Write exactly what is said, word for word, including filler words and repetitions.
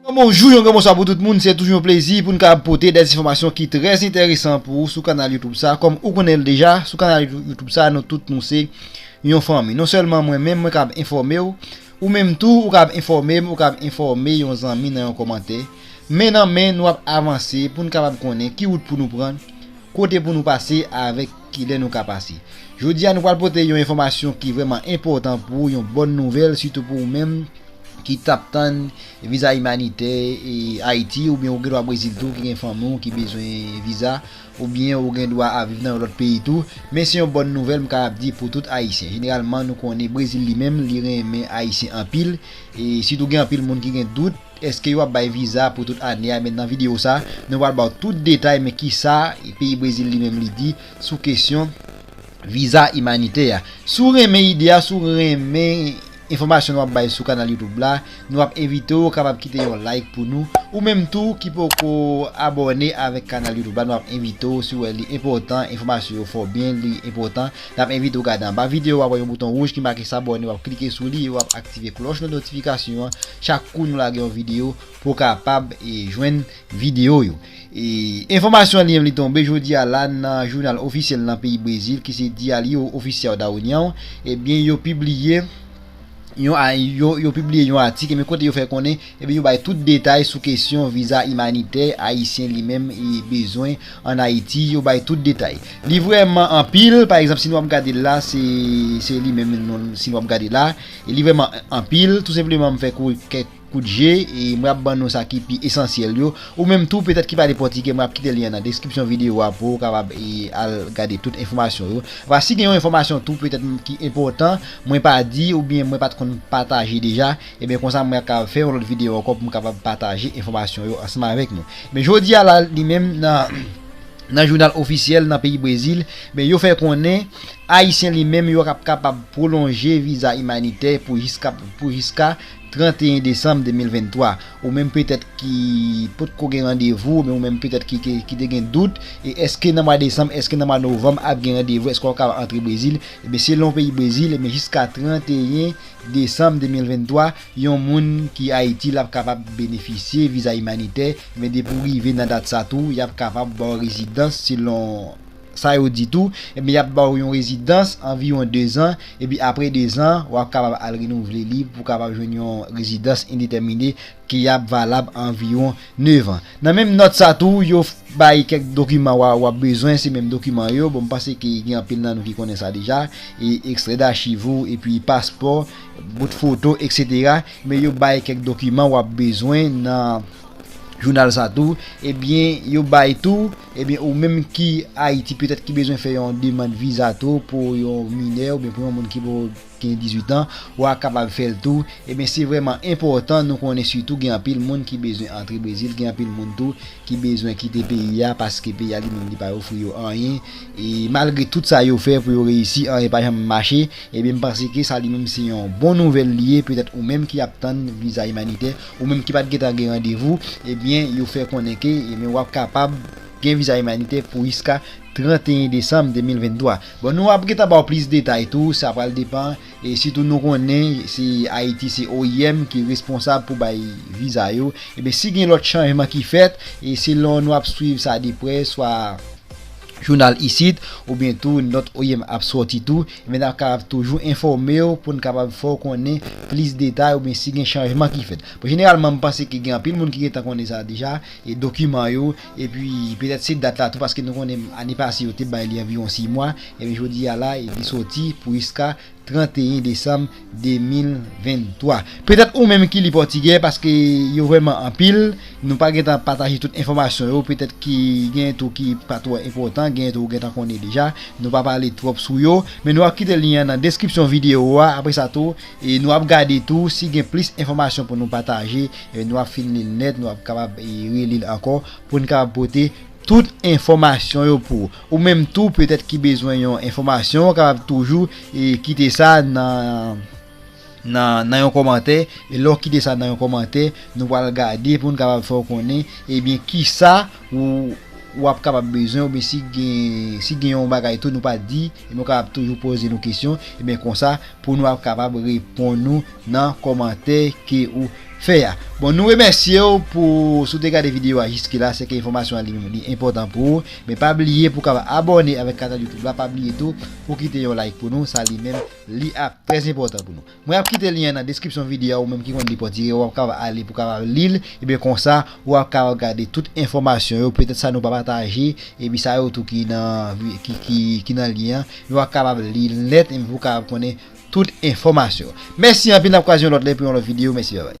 Yon bonjou, yon gran bonswa pou tout moun. Se toujou yon plezi pou n kapab pote de enfòmasyon ki trè enteresan pou ou sou kanal YouTube sa. Kòm ou konnen l deja, sou kanal YouTube sa, nou tout nou se yon fanmi. Non sèlman mwen menm, mwen kapab enfòme w, ou menm tou, ou kapab enfòme m, ou kapab enfòme yon zanmi nan yon kòmantè. Men nan men, nou ap avanse pou n kapab konnen ki wout pou nou pran, kote pou nou pase avèk kilè nou ka pase. Jodi a, nou pral pote yon enfòmasyon ki vrèman enpòtan pou ou, yon bòn nouvèl, sitou pou ou menm ki t ap tann viza imanitè e Ayiti, oubyen ou gen dwa Brezil tou, ki gen fanmi w ki bezwen viza, oubyen ou gen dwa ap viv nan yon lòt peyi tou. Men se yon bòn nouvèl, m kapab di, pou tout Ayisyen. Jeneralman, nou konnen Brezil li menm, li renmen Ayisyen anpil, e sitou gen anpil moun ki gen dout, èske yo ap bay viza pou tout ane a? Men nan videyo sa, nou pral ba w tout detay, men kisa peyi Brezil li menm li di sou kesyon viza imanitè a. Si w renmen ide a, si w renmen enfòmasyon nou ap bay sou kanal YouTube la, nou ap envite w kapab kite yon like pou nou. Ou menm tou ki poko abòne avèk kanal YouTube la, nou ap envite w, si w wè li enpòtan, enfòmasyon yo fè w byen, li enpòtan, n ap envite w gade anba videyo a, wè yon bouton wouj ki make s'abonner, w ap klike sou li, w ap aktive klòch notifikasyon an. Chak kou nou lage yon videyo, pou w kapab e jwenn videyo yo. E enfòmasyon an li menm li tonbe jodi a la nan jounal ofisyèl nan peyi Brezil ki se Diário Oficial da União. Ebyen, yo pibliye yon a- yo, yo pibliye yon atik, ebyen, kote yo fè konnen, ebyen, yo bay tout detay sou kesyon viza imanitè ayisyen li menm e bezwen ann Ayiti, yo bay tout detay. Li vrèman anpil, pa egzanp, si nou ap gade l la, se, se li menm, non, si nou ap gade la, e li vrèman anpil, tou senpleman m fè kou- kèk kout je, e mwen ap ban nou sa ki pi esansyèl yo. Ou menm tou, petèt ki pale pòtigè, mwen ap kite lyen an nan deskripsyon videyo a pou w kapab e al gade tout enfòmasyon yo. Apa, si gen yon enfòmasyon tou, petèt ki enpòtan, mwen pa di, oubyen mwen pa t konn pataje deja, ebyen konsa mwen ap kapab fè yon lòt videyo ankò pou m kapab pataje enfòmasyon yo ansanm avèk nou. Men jodi a la, li menm nan, nan jounal ofisyèl nan peyi Brezil, men yo fè konnen Ayisyen li menm yo ap kapab pwolonje viza imanitè pou jiska, pou jiska trannteyen desanm de mil venntwa. Ou menm petèt ki potko gen randevou, men ou menm petèt ki, ki, ki te gen dout, e èske nan mwa desanm, èske nan mwa novanm ap gen randevou, èske w ap kapab antre Brezil? Ebyen, selon peyi Brezil, ebyen, jiska trannteyen desanm de mil venntwa, yon moun ki Ayiti, l ap kapab benefisye viza imanitè, men depi w rive nan dat sa tou, y ap kapab ba w rezidans selon sa yo di tou, ebyen, y ap ba w yon rezidans anviwon dezan, epi apre dezan, w ap kapab al renouvle li pou w kapab jwenn yon rezidans endetèmine ki ap valab anviwon nevan. Nan menm nòt sa tou, yo f- bay kèk dokiman w a- w ap bezwen, se menm dokiman yo. Bon, m panse ke gen anpil nan nou ki konnen sa deja, e ekstrè dachiv ou, epi paspò, bout foto, etsetera. Men yo bay kèk dokiman w ap bezwen nan jounal sa tou. Ebyen, yo bay tou, ebyen, ou menm ki Ayiti, petèt ki bezwen fè yon demann viza tou pou yon minè oubyen pou yon moun ki poko gen dizuit an, w a kapab fè l tou. Ebyen, se vrèman enpòtan nou konnen, sitou gen anpil moun ki bezwen antre Brezil, gen anpil moun tou ki bezwen kite peyi a paske peyi a li menm li pa ofri yo anyen. E malgre tout sa yo fè pou yo reyisi, anyen pa janm mache. Ebyen, m panse ke sa li menm se yon bon nouvèl li ye. Petèt ou menm ki ap tann viza imanitè, ou menm ki pa t gentan gen randevou, ebyen, yo fè konnen ke, ebyen, w ap kapab gen viza imanitè pou jiska trannteyen desanm de mil venntwa. Bon, nou ap gentan ba w plis detay tou, sa pral depann, e sitou nou konnen se Ayiti, se O I M ki responsab pou bay viza yo. Ebyen, si gen lòt chanjman ki fèt, e selon nou ap swiv sa de prè, swa jounal isit, oubyen tou nòt O I M ap sòti tou, ebyen, n ap kapab toujou enfòme w pou n kapab fè w konnen plis detay oubyen si gen chanjman ki fèt. Bon, jeneralman, m panse ke gen anpil moun ki gentan konnen sa deja, e dokiman yo, epi petèt se dat la tou, paske nou konnen ane pase yo te bay li anviwon sis mwa, ebyen, jodi a la, e li sòti pou jiska trannteyen desanm de mil venntwa. Petèt ou menm ki li pòtigè, paske yo vrèman anpil, nou pa gentan pataje tout enfòmasyon yo, petèt ki gen tou ki pa twò enpòtan, gen tou ou gentan konnen deja, nou pa pale twòp sou yo, men nou ap kite lyen an nan deskripsyon videyo a, apre sa tou, e nou ap gade tou si gen plis enfòmasyon pou nou pataje, e nou ap fin li l nèt, nou ap kapab, e, reli l ankò, pou n kapab pote tout enfòmasyon yo pou ou. Ou menm tou, petèt ki bezwen yon enfòmasyon, ou kapab toujou, e, kite sa nan, nan, nan yon kòmantè. E lè w kite sa nan yon kòmantè, nou pral gade pou n kapab fè w konnen, ebyen, kisa ou, w ap kapab bezwen, oubyen si gen, si gen yon bagay tou nou pa t di, ebyen, ou kapab toujou poze nou kesyon. Ebyen, konsa, pou nou ap kapab reponn ou nan kòmantè ke ou fè a. Bon, nou remèsye w pou si w te gade videyo a jiske la, se ke enfòmasyon an li menm li enpòtan pou ou. Men pa bliye pou w kapab abòne avèk kanal YouTube la, pa bliye tou pou kite yon like pou nou, sa li menm li ap trè enpòtan pou nou. Mwen ap kite lyen an nan deskripsyon videyo a, ou menm ki konn li pòtire, w ap kapab ale pou w kapab li l, ebyen konsa, w ap kapab gade tout enfòmasyon yo, petèt sa nou pa pataje, epi sa yo tou ki nan, ki, ki, ki nan lyen an, w ap kapab li l nèt, epi pou w kapab konnen tout enfòmasyon. Mèsi anpil, n ap kwaze yon lòt lè pou yon lòt videyo, mèsi, babay.